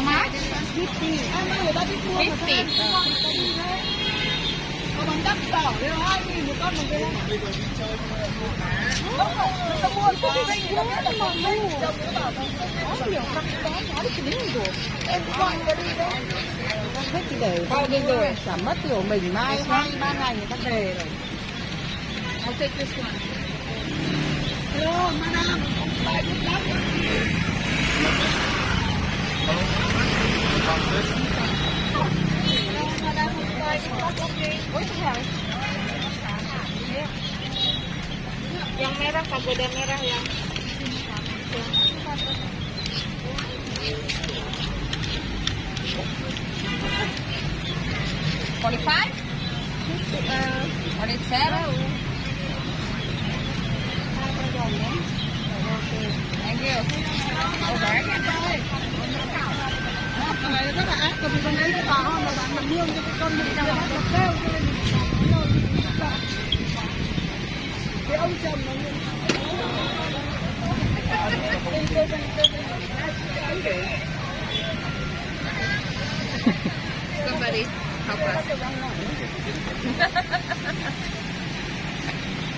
How much? 50. Người ta biết mua mà 50. Còn bằng đắt đỏ thì 2.000 một con bằng cái đó. Người ta mua cái gì đó nó mòn luôn. Chồng nó bảo có nhiều con bé nhỏ đi đến rồi. Em quăng cái đi đấy. Con thích thì để bao nhiêu rồi, chả mất kiểu mình mai 2-3 ngày người ta về rồi. I'll take this one. Hello, madam. Bài good lắm. Yang merah, pagoda merah yang. $45? $47? Thank you. Over. Này rất là ác, vì con đấy cái bà con là bạn mình nuông cho cái con mình nó kêu cho nên cái ông chồng nó Somebody help us.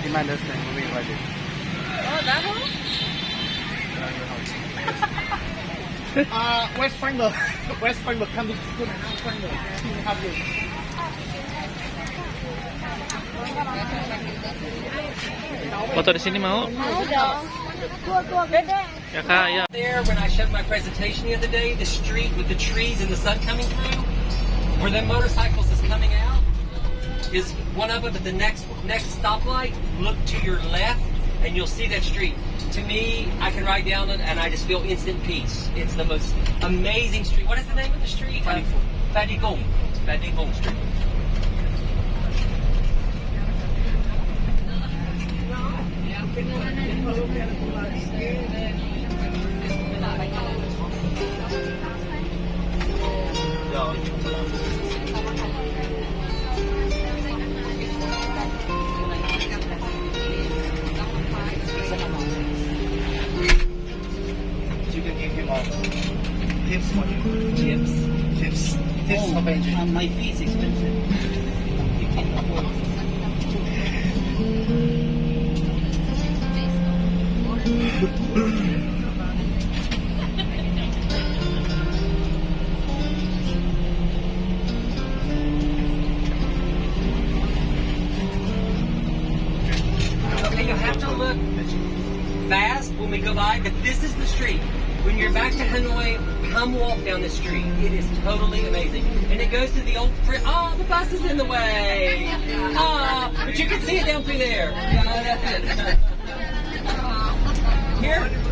You mind us moving like this? Oh, that one? West Frankfurt. West Frankfurt, come to school and now Frankfurt. Have you? Foto di sini mau? Ya kak, ya. There, when I showed my presentation the other day, the street with the trees and the sun coming through, where them motorcycles is coming out, is one of them. But the next stoplight, look to your left, and you'll see that street. To me, I can ride down it, and I just feel instant peace. It's the most amazing street. What is the name of the street? Fadigong. Fadigong Street. You can give him tips for him. Tips for Benji. My fee is expensive. You can afford Okay, you have to look fast when we go by, but this is the street. When you're back to Hanoi, come walk down this street. It is totally amazing. And it goes to the old... Oh, the bus is in the way. Oh, but you can see it down through there. That's it.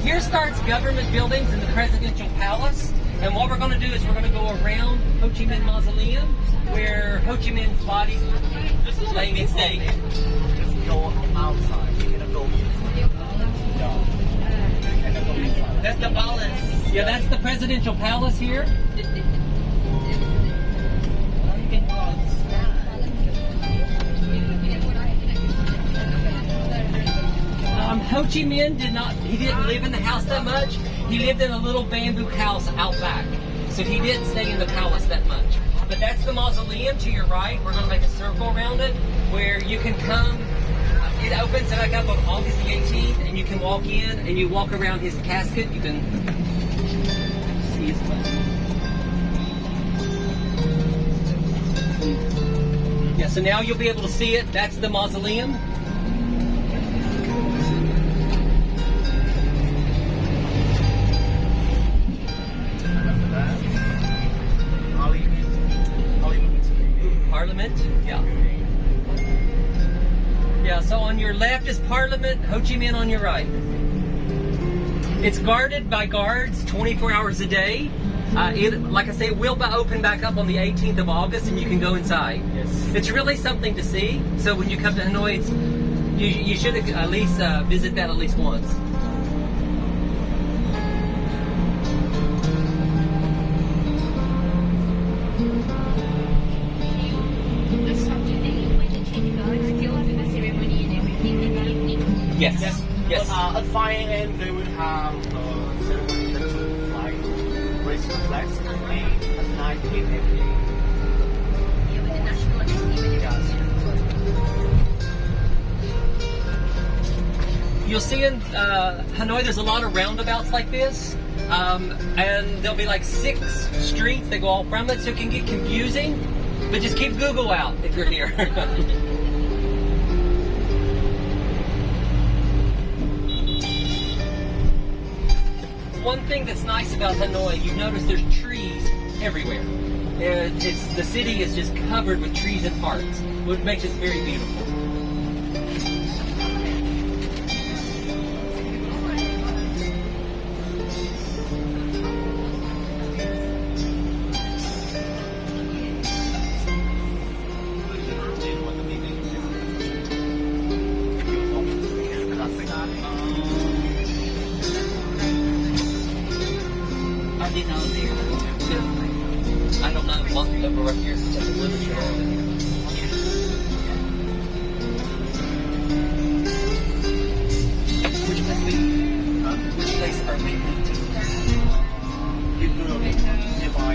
Here starts government buildings and the presidential palace. And what we're going to do is we're going to go around Ho Chi Minh Mausoleum, where Ho Chi Minh's body is laying in state. just go outside. You cannot go inside. No. You cannot go inside. That's the balance. Yeah, that's the presidential palace here. You can go outside. Ho Chi Minh didn't live in the house that much. He lived in a little bamboo house out back. So he didn't stay in the palace that much. But that's the mausoleum to your right. We're going to make a circle around it where you can come. It opens back up on August the 18th, and you can walk in and you walk around his casket. You can see his body. Yeah, so now you'll be able to see it. That's the mausoleum. Parliament, yeah. Yeah, so on your left is Parliament, Ho Chi Minh on your right. It's guarded by guards 24 hours a day. Like I say, it will open back up on the 18th of August and you can go inside. Yes. It's really something to see. So when you come to Hanoi, you should at least visit that at least once. Yes. Yes. At 5 a.m. they will have ceremony to fly. this flights 8 and 9 p.m. every day. You'll see in Hanoi, there's a lot of roundabouts like this. And there'll be like 6 streets that go all from it, so it can get confusing. But just keep Google out if you're here. One thing that's nice about Hanoi, you notice there's trees everywhere. The city is just covered with trees and parks, which makes it very beautiful. I don't know, most people up here just a little bit over here. Which place are we moving to? You go nearby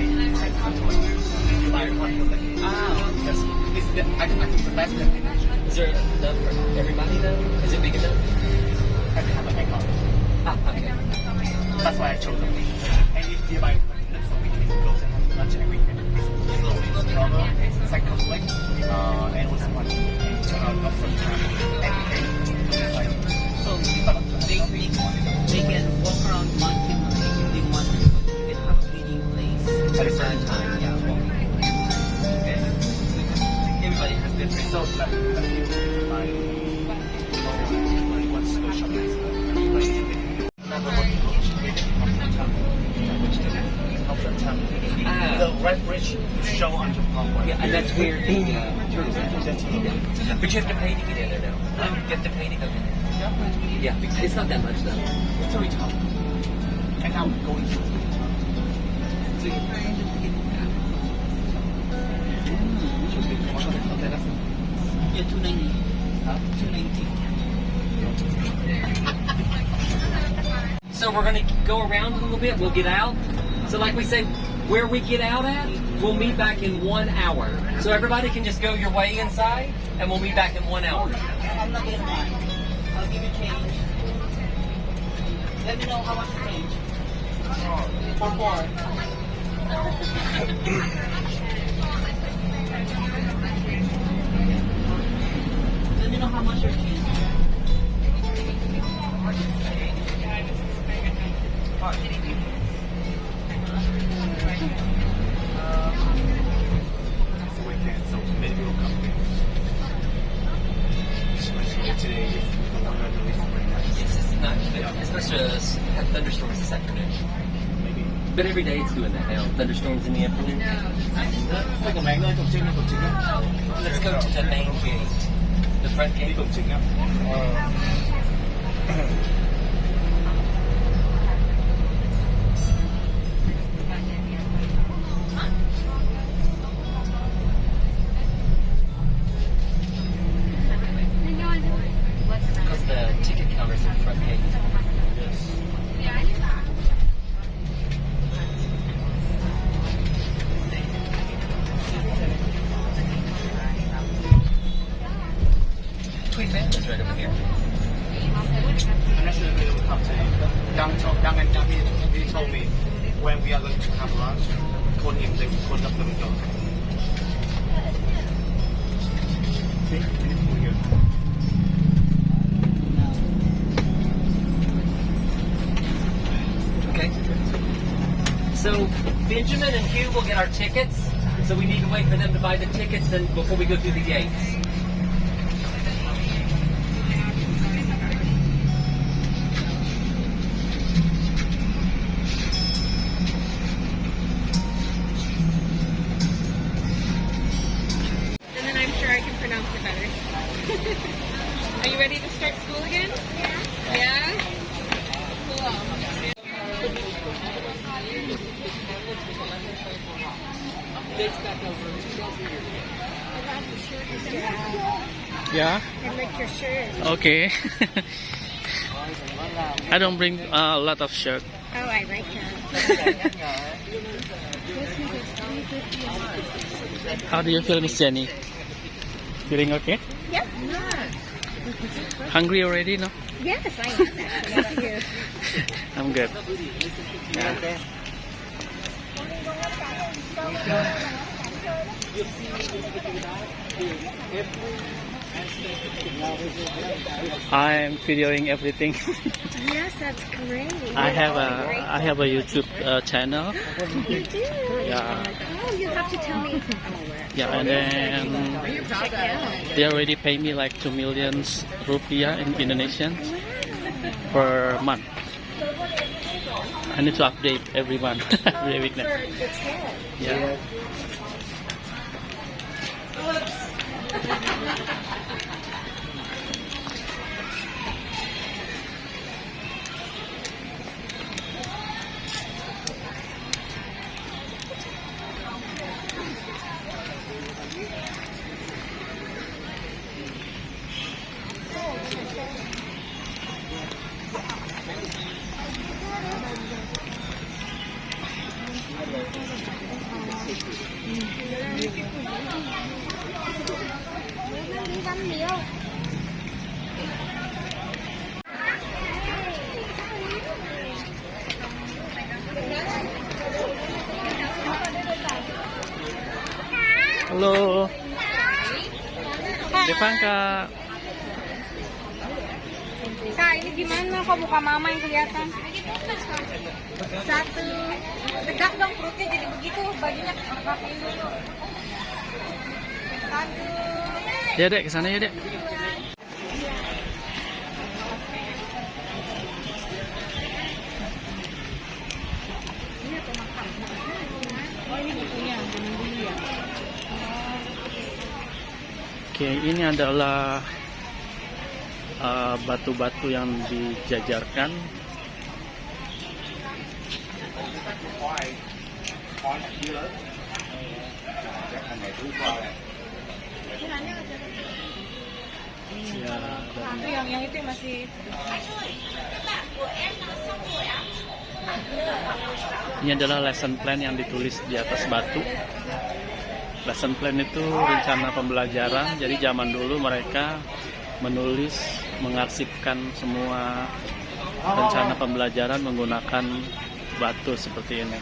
yes. It's the, I think the best destination. Is there enough for everybody though? Is it big enough? I have an account. Ah, okay. That's why I chose them. And if nearby, so we can go to have lunch and we can slowly travel, cycling, and also want to have some time. And we can So they can walk around Mountain Lake if they want to. They can have a meeting place at at a a certain certain time. time. Yeah, walking. Okay. Everybody has different. So like people like what's the shopping? The red bridge show on the Parkway. Yeah, and that's where the but you have to pay to get in there now. You have to pay to go in there. Yeah, it's not that much though. It's very tough. And now we're going to the top. Yeah, 290. 290. So we're gonna go around a little bit, we'll get out. So like we say, where we get out at, we'll meet back in 1 hour. So everybody can just go your way inside, and we'll meet back in 1 hour. I'm not getting mine. I'll give you change. Let me know how much to change. For 4. Let me know how much you're changing. It's the weekend, so many people come here. Especially today, it's the one that's really very nice. Yes, it's not, it's supposed to have thunderstorms this afternoon. Maybe. But every day it's doing that now. Thunderstorms in the afternoon. Let's go to the main gate. The front gate. Because the ticket counters at the front gate. Tweet Family's right over here. I'm not sure if they will come today. Young and he told me when we are going to have lunch, call him, they will call up the window. See? We're here. Okay. So Benjamin and Hugh will get our tickets. So we need to wait for them to buy the tickets then before we go through the gates. And then I'm sure I can pronounce it better. Are you ready to start school again? Yeah. Yeah? Yeah. And like your shirt. Okay. I don't bring a lot of shirt. Oh, I like that. How do you feel, Miss Jenny? Feeling okay? Yep. Hungry already, no? Yes, I am. How about you? I'm good. Yeah. I'm videoing everything. Yes, that's great. I have a YouTube channel. You do? Yeah. Oh, you have to tell me. Yeah, and then Check it out. they already pay me like 2 million rupiah in Indonesian per month. I need to update every month, every week now. For the trip. Yeah. Halo. Depan Kak. Kak, ini gimana? Kok muka mama yang kelihatan? Satu. Tegak dong perutnya jadi begitu. Bajunya rapiin dulu. Satu. Ya Dek, kesana ya Dek. Oh, ini bukunya. Jangan dulu ya. Oke, ini adalah batu-batu yang dijajarkan. Ya, Itu yang itu masih. ini adalah lesson plan yang ditulis di atas batu. Lesson plan itu rencana pembelajaran. Jadi zaman dulu mereka menulis, mengarsipkan semua rencana pembelajaran menggunakan batu seperti ini.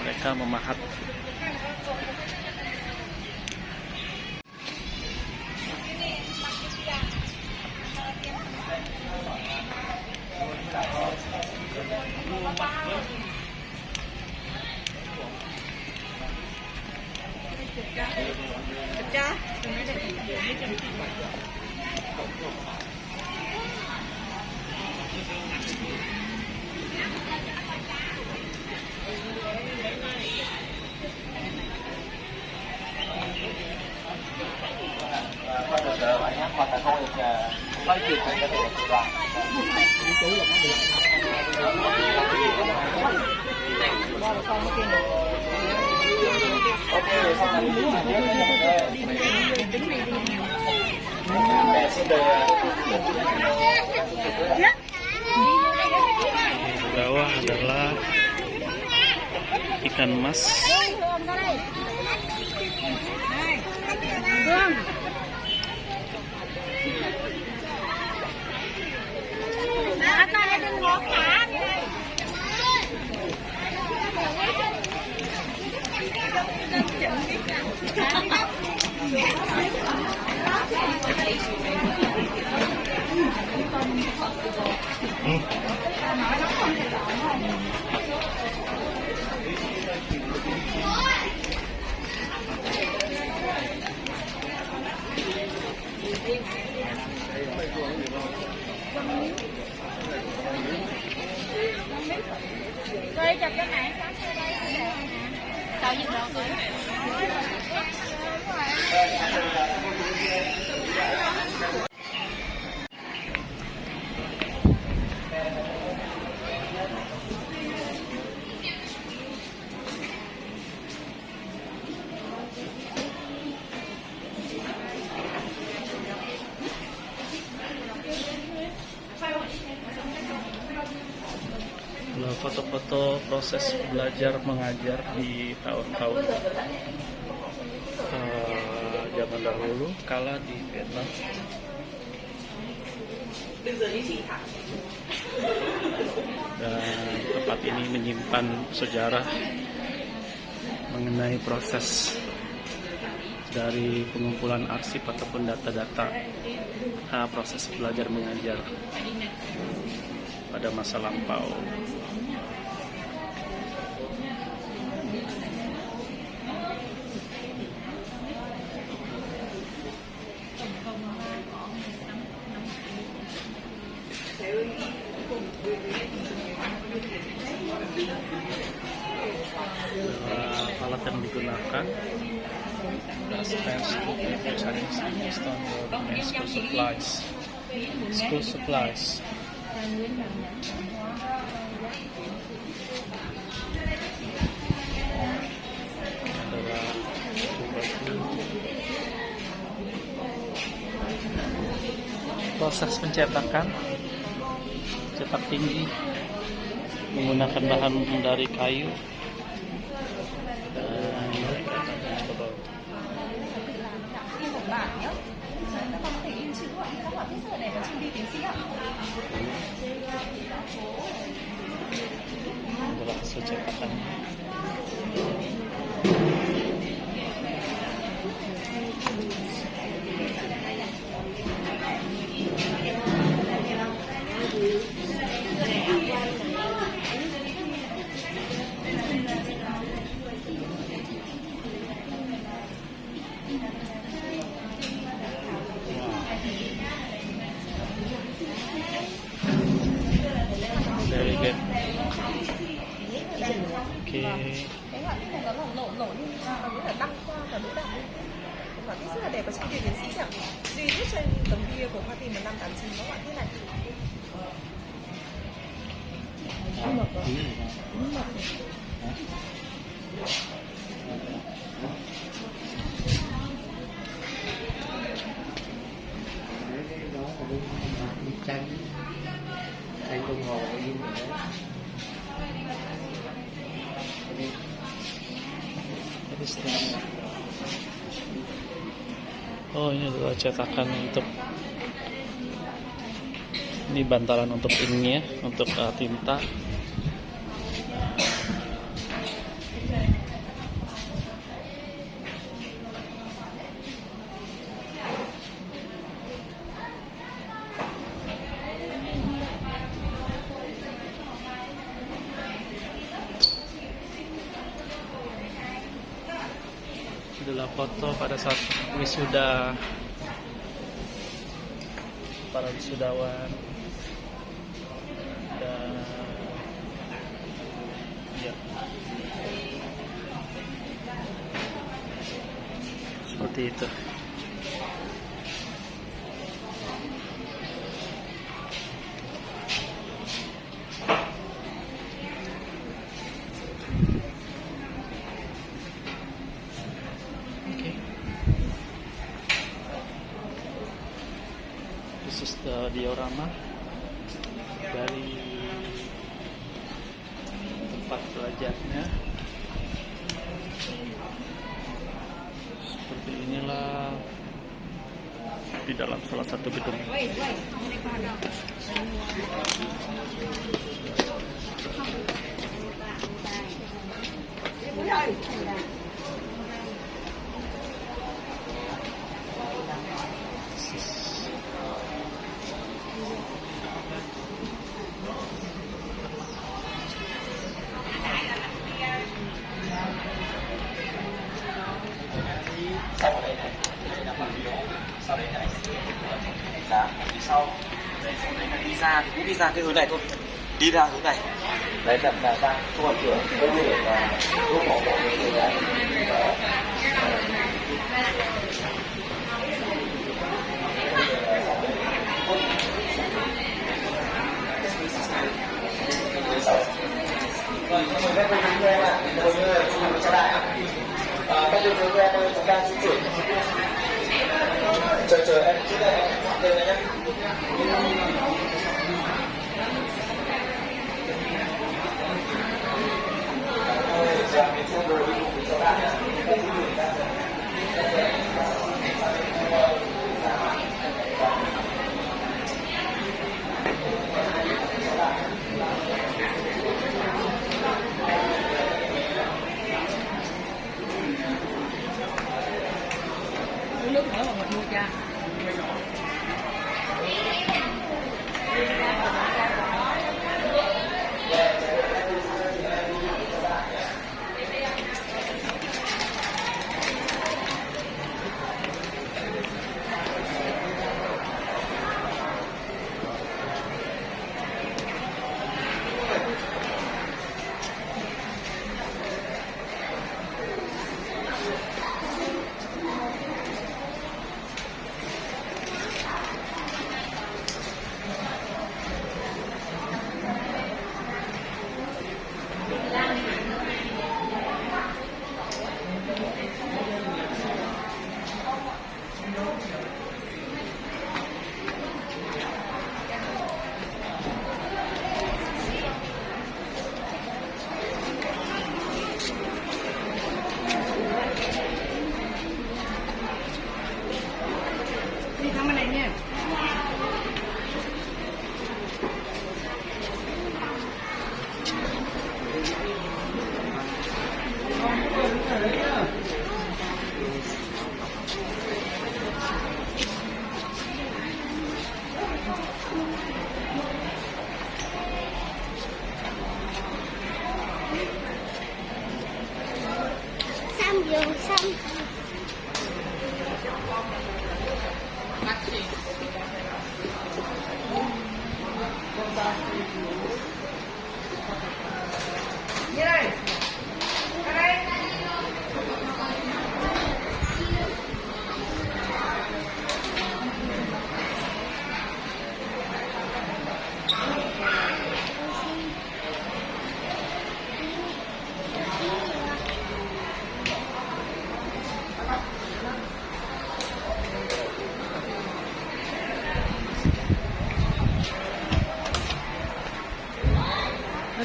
Mereka memahat. Pecah. Di bawah adalah ikan mas. Đây chụp cái này. Tao nhìn đâu rồi. Itulah foto-foto proses belajar mengajar di tahun-tahun zaman dahulu kala di Vietnam. Dan tempat ini menyimpan sejarah mengenai proses dari pengumpulan arsip ataupun data-data proses belajar mengajar pada masa lampau. Alat yang digunakan school supplies. Adalah proses pencetakan, cetak tinggi menggunakan bahan dari kayu. Dan mereka akan coba adalah hasil cetakannya. Very good. Okay. Cái họa tiết này nó nổ như nó là đăng qua cả đỗ đạc. Họa tiết rất là đẹp ở trong Điện Tiến Sĩ ạ. Duy nhất trên tấm bia của Hoa Kỳ 1589 có họa tiết này. Tranh đồng hồ in Oh, ini adalah cetakan untuk ini bantalan untuk ininya, untuk tinta. Adalah foto pada saat wisuda para wisudawan dan ya seperti itu. This is the diorama dari tempat belajarnya. Seperti inilah di dalam salah satu gedung. Phía sau đấy, sau đấy là đi ra thì cũng đi ra cái hướng này thôi, đi ra hướng này đấy là ra công an cửa có thể là lúc bỏ người đấy. Các trường hợp chúng ta di chuyển chờ em trước đây em chọn đây nhé.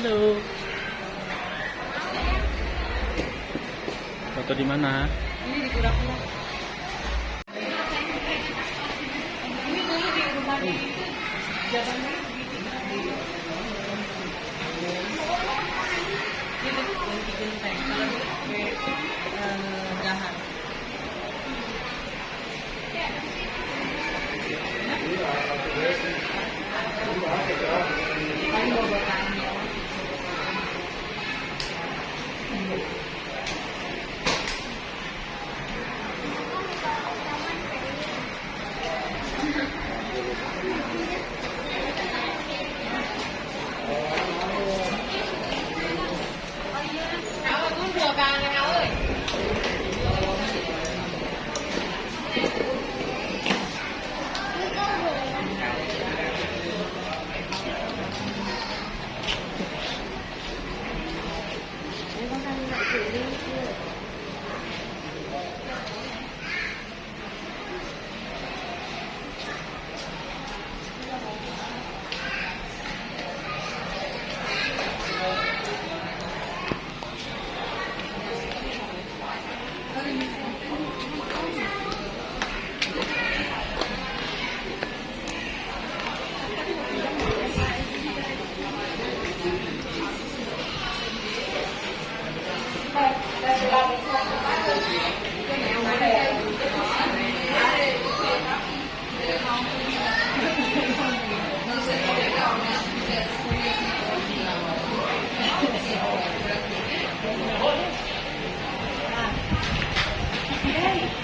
Halo. Foto di mana? Ini di kura-kura. Ini dulu di rumah di Jabannya. Ini tuh di genteng. Kalau di Gahan.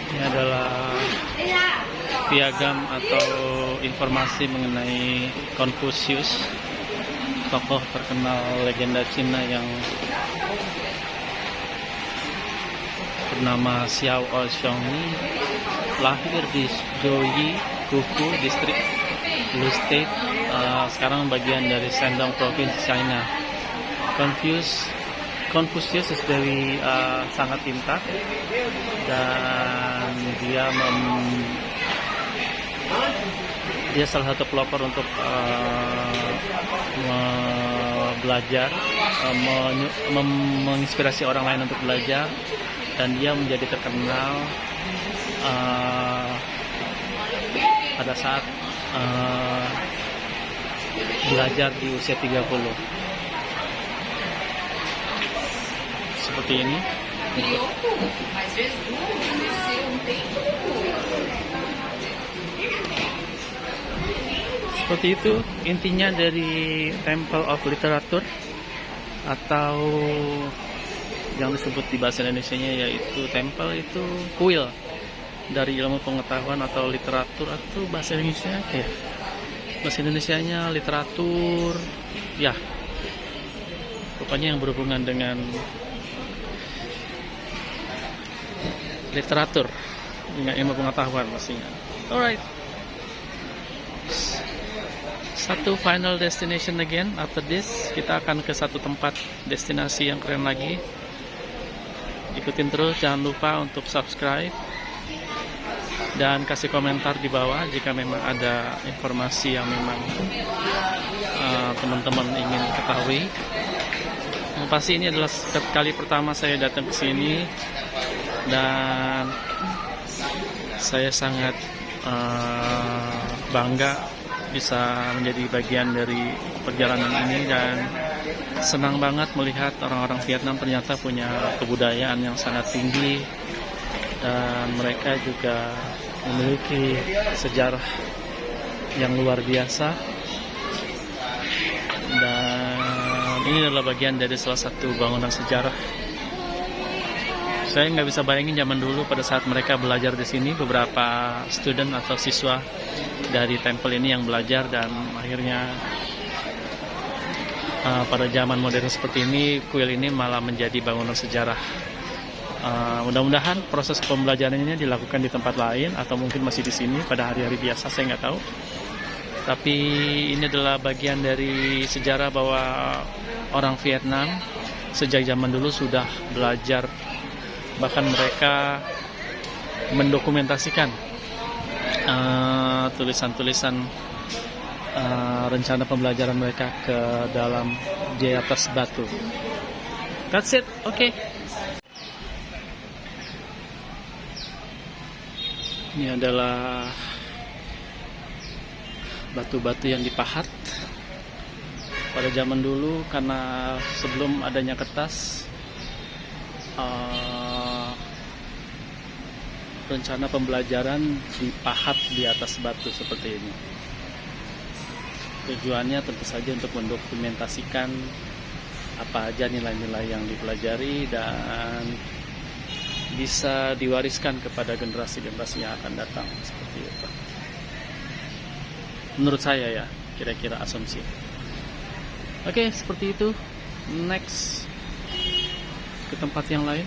Ini adalah piagam atau informasi mengenai Confucius, tokoh terkenal legenda Cina yang bernama Xiao Oxiongni, lahir di Zhouyi, Gufu, distrik Lu State, sekarang bagian dari Shandong Province, China. Confucius is very sangat pintar dan dia salah satu pelopor untuk belajar, menginspirasi orang lain untuk belajar, dan dia menjadi terkenal pada saat belajar di usia 30. Seperti ini. Seperti itu intinya dari Temple of Literature, atau yang disebut di bahasa Indonesianya yaitu temple itu kuil dari ilmu pengetahuan atau literatur, atau bahasa Indonesia ya. Bahasa Indonesianya literatur ya. Pokoknya yang berhubungan dengan literatur, dengan ilmu pengetahuan pastinya. Alright. Satu final destination again after this. Kita akan ke satu tempat destinasi yang keren lagi. Ikutin terus, jangan lupa untuk subscribe dan kasih komentar di bawah jika memang ada informasi yang memang teman-teman ingin ketahui. Yang pasti ini adalah kali pertama saya datang ke sini dan saya sangat bangga bisa menjadi bagian dari perjalanan ini, dan senang banget melihat orang-orang Vietnam ternyata punya kebudayaan yang sangat tinggi dan mereka juga memiliki sejarah yang luar biasa, dan ini adalah bagian dari salah satu bangunan sejarah Saya nggak bisa bayangin zaman dulu pada saat mereka belajar di sini, beberapa student atau siswa dari temple ini yang belajar dan akhirnya pada zaman modern seperti ini, kuil ini malah menjadi bangunan sejarah. Mudah-mudahan proses pembelajarannya dilakukan di tempat lain atau mungkin masih di sini pada hari-hari biasa, saya nggak tahu. Tapi ini adalah bagian dari sejarah bahwa orang Vietnam sejak zaman dulu sudah belajar, bahkan mereka mendokumentasikan tulisan-tulisan rencana pembelajaran mereka ke dalam di atas batu. That's it, okay. Ini adalah batu-batu yang dipahat pada zaman dulu, karena sebelum adanya kertas, rencana pembelajaran dipahat di atas batu seperti ini. Tujuannya tentu saja untuk mendokumentasikan apa aja nilai-nilai yang dipelajari dan bisa diwariskan kepada generasi-generasi yang akan datang, seperti itu. Menurut saya ya, kira-kira asumsi. Oke, seperti itu. Next ke tempat yang lain.